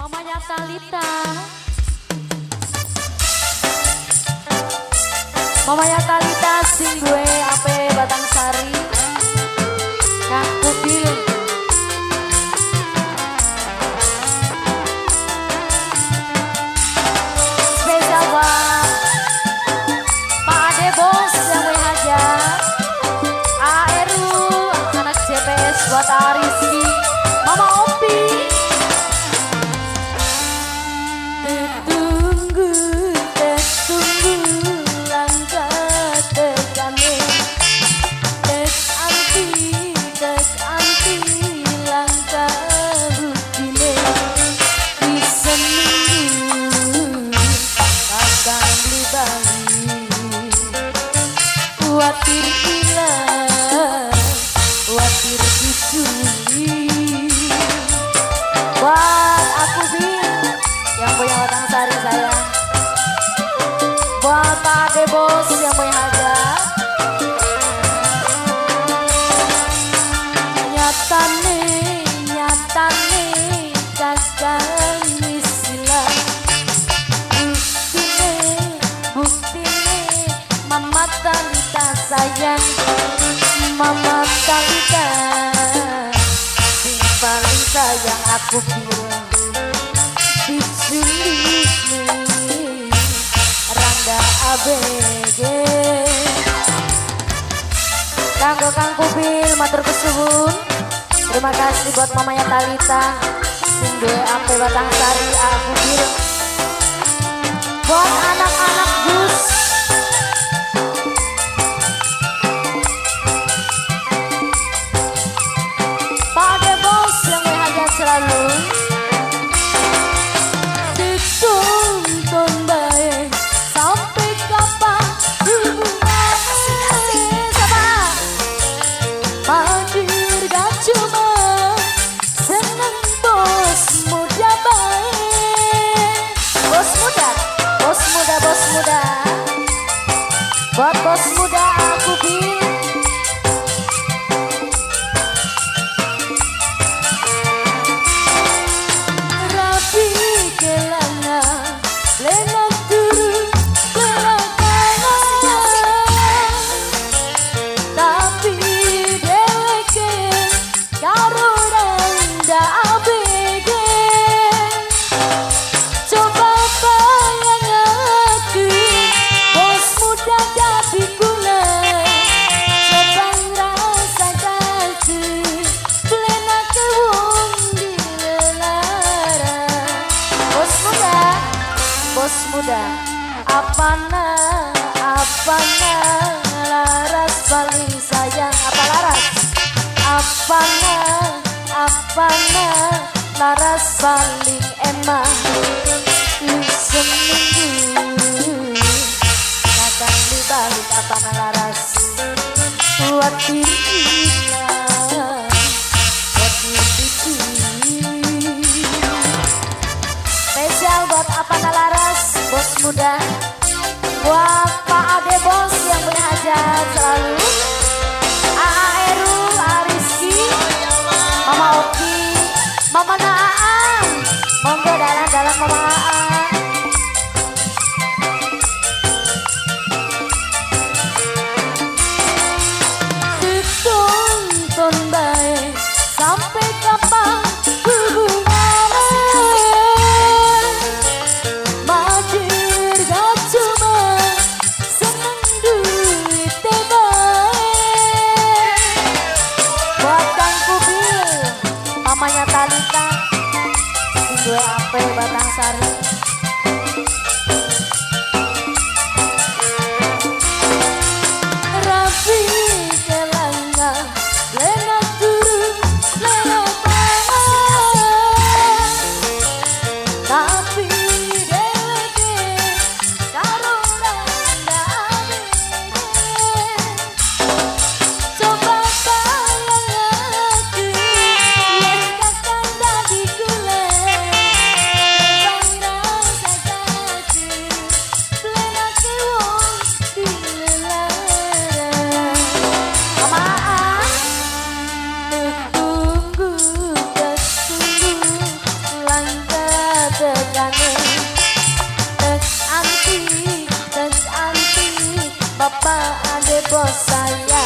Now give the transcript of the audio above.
Mamanya Talita. Mamanya Talita sing gue ape Batang Sari. Kang Kubil. Spesial buat Pak Ade Bos yang punya hajat. ARU anak JPS buat Ariski, Mama Opi. Tetunggu, tetunggu langkah tekane. Tek anti langkah buktine. Di seminggu kakang beli bali. Kuatir ilang, kuatir dicuri. Buat aku Bil yang punya Batang Sari sayang. Buat Pak Ade Bos yang punya hajat. Nyatane, nyatane kakang wis ilang. Buktine, buktine Mama Talita sayang. Mama Talita sing paling sayang aku bilang. Diculik nih Rangga ABG. Kanggo Kang Kubil matur kesuwun. Terima kasih buat mamanya Talita sing duwe ampe Batang Sari aku Bil. Buat anak-anak Gus. Pak Ade Bos yang punya hajat selalu. Dituntun bae sampai kapan hubungan sama Madir gak cuma seneng bos muda bae. Bos muda, bos muda, bos muda. Buat bos muda aku Bil. Rapi kelana, lena turu belakangan. Tapi dheweke karo randa ABG. Coba bayangake bos muda dadi kula. Coba ngrasakake plenake wong dilelara. Bos muda, bos muda, apana, apana laras paling sayang, apa laras? Apana, apana laras paling enak. Lu seminggu kakang dibalik apana laras. Kuatir ilang, kuatir dicuri. Spesial buat apana laras, bos muda. Buat Pak Ade Bos yang punya hajat selalu. AARU, Ariski, Mama Oki, Mama Naam. Monggo dalang-dalang Mama Aam. Dituntun bae sampai kapan hubungannya. Madir gak cuma seneng duit bae. Buat Kang Kubil, mamanya Talita sing duwe ape Batang Sari. Rapi kelana, lena turu, lena tangan. Tapi dheweke karo randa ABG. Coba bayangake yen kakang dadi kula. Coba tanggane. Tes anti, tes anti, bapak ade bos saya.